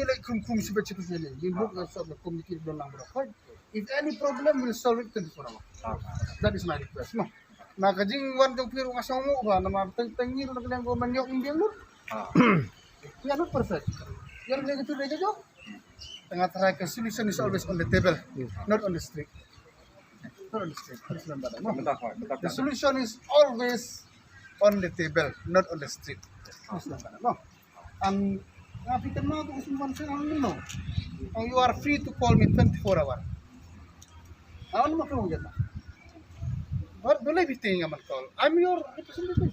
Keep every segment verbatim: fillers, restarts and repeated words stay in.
ngi leh kum kum sibet sibet sibet. Ngi buk ngi sort the committee don lang bro. If any problem, we'll solve it twenty-four hours. That is my request. No. Na ka jingwan jong phi ruh nga sngew ba namar teng teng ngi ruh na ka liang ko man yok ngi biang lut. We are not perfect. Ïa ngi ka tu dei ka jong. Tengah try ka solution is always on the table, not on the street. Not on the street. Please remember that. No? The solution is always on the table, not on the street. Please remember that. No? And uh, if you can now do some one thing, I don't know. And you are free to call me twenty-four hour. I want to know that. What do you think I'm call? I'm your representative.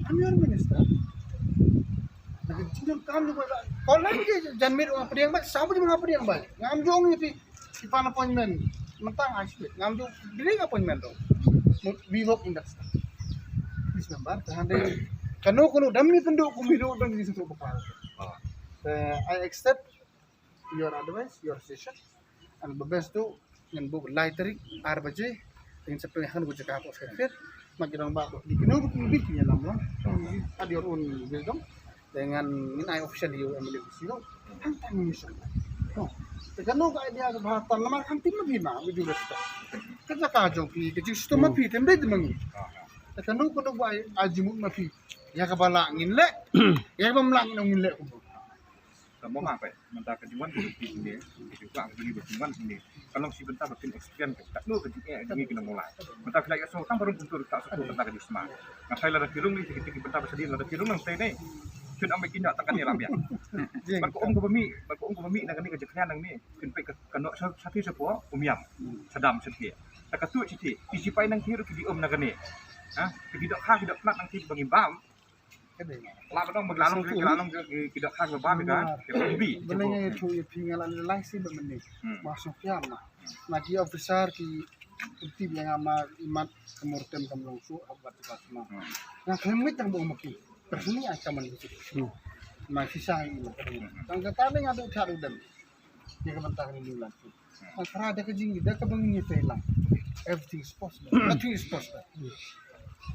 I'm your minister. Jingkam ni ba call lagi je jan mit wa pdiang ba, sabu je ma pdiang ba. Ngam jong ni pi, pi pan appointment. Mentang ai sibit. Ngam jong dili appointment tu. We work in that stuff. Please remember, tahan deh. Kano kano dam ni penduk kumi do dang di situ bakal. Uh, I accept your advice, your suggestion. And the best tu ngan buk lai tarik ar baje. Ngan sa pynhun ku jaka ko fair fair. Ma ki dang ba buk di kino buk di ki lam lam. At your own wisdom. Dengan ngin ai official you M L A ku sino. Hang tan ni sino. No. Te kano ka idea ka bahatan lamar hang tim ma bi ma with due respect. Ka jaka jong phi ka jingshitom ma phi tem beit ma ngi. Te kano kano ba ai jingmut ma phi. Ïa kaba lah ngin leh. Ïa kaba ym lah ngin ong ngin leh kumno. Ka mo ma peit mynta ka jingwan ka jong phi ne, ka jingkwah ka jong ngi ba jingwan ne. Ka long shi bynta ba kin experience ka katno ka jingeh ka jong ngi ki nongmawlai. Mynta phi la ïohsngew tang ba rum kumto ka shu bynta ka jingsma. Nga phai lada phi rung ne, ki ki bynta ba shadien lada phi rung nangtei ne. Phin ym ba kin ïa tang kane ram ïa. Ban ka um kaba mih, ban ka um kaba mih na kane ka jingkhrian nangne. Phin peit ka, ka noh sha, sha phi sha pho, um ïam. Sha dam sha phi. Ta ka tuh sha phi. Ki sipai nangtei ruh ki di um na kane. Ha? Ki dohkha ki dohknat nangtei ba ngim bam. Ka dei. La ba dong ba ki la long, ki la long ki, ki dohkha ki ba bam ka, ki ba bi. Ba leng ïa thu ïa phi nga la lai si ba mynne. Hmm. Ma shu phi ïam na. Na ki officer ki tip ïa nga ma imat ka murtem kam long shuh hap bat ka sma. Hmm. Nga khlem ngeit tang ba ma ki. Personally I come and visit. Hmm. Ma ki sa i ma. Hmm. Tang kata ne nga du tha du dem. Ïa ka bynta ka ni lan. Ang kra da ka jing da ka bang ni te lang. Everything is possible. Nothing is possible.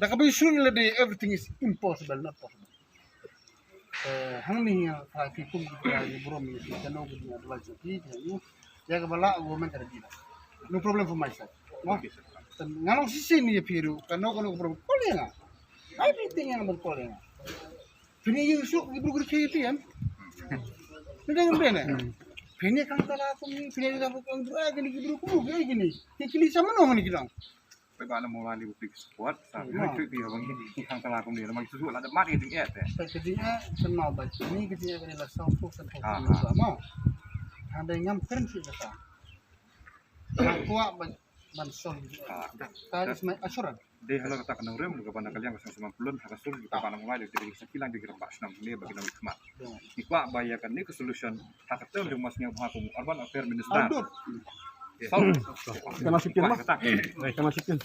Da ka bang shu la de everything is impossible, not possible. Eh, hang ni ya ka ki kum ki ya ni bro mi ki ka no ki ya dua ki ki ya ni. Ya ka bala go men ka da. No problem for my side. No. Tan ngalong sisi ni ya piru ka no ka no problem. Ko le nga. Everything yang ben ko le nga. Pini yu suk ki bru ki ki em. Ni dang ben. Pini kang tala kum ni, pini kang kum bru, ah, kini ki bru kum bru ki kini. Ki kini sama no ni ki dang. Pynban na mawlai li buk support sa. Hmm. Mai tu pi bang ki kang tala kum ni, mai tu la da mat ki jingeh te. Te ki jingeh, kan mau ba ni ki jingeh ka ni la sa fu san fu. Ah, ah. Mau. Hande ngam kren si kata. Kwah ban, ban sol. Ah. That is my assurance. Dei halor kata ka nongrim ka ban ka liang ka song sumang pulun ha ka sur ka ban mawlai dei ki sa kilang ki rambak snam ne ba ki nong khmat. Ni kwah ba ïa kane ka solution ha ka term jong mas ngi ha kum urban affair minister. Audit. Yes. Ka na sikin ma. Ka na sikin.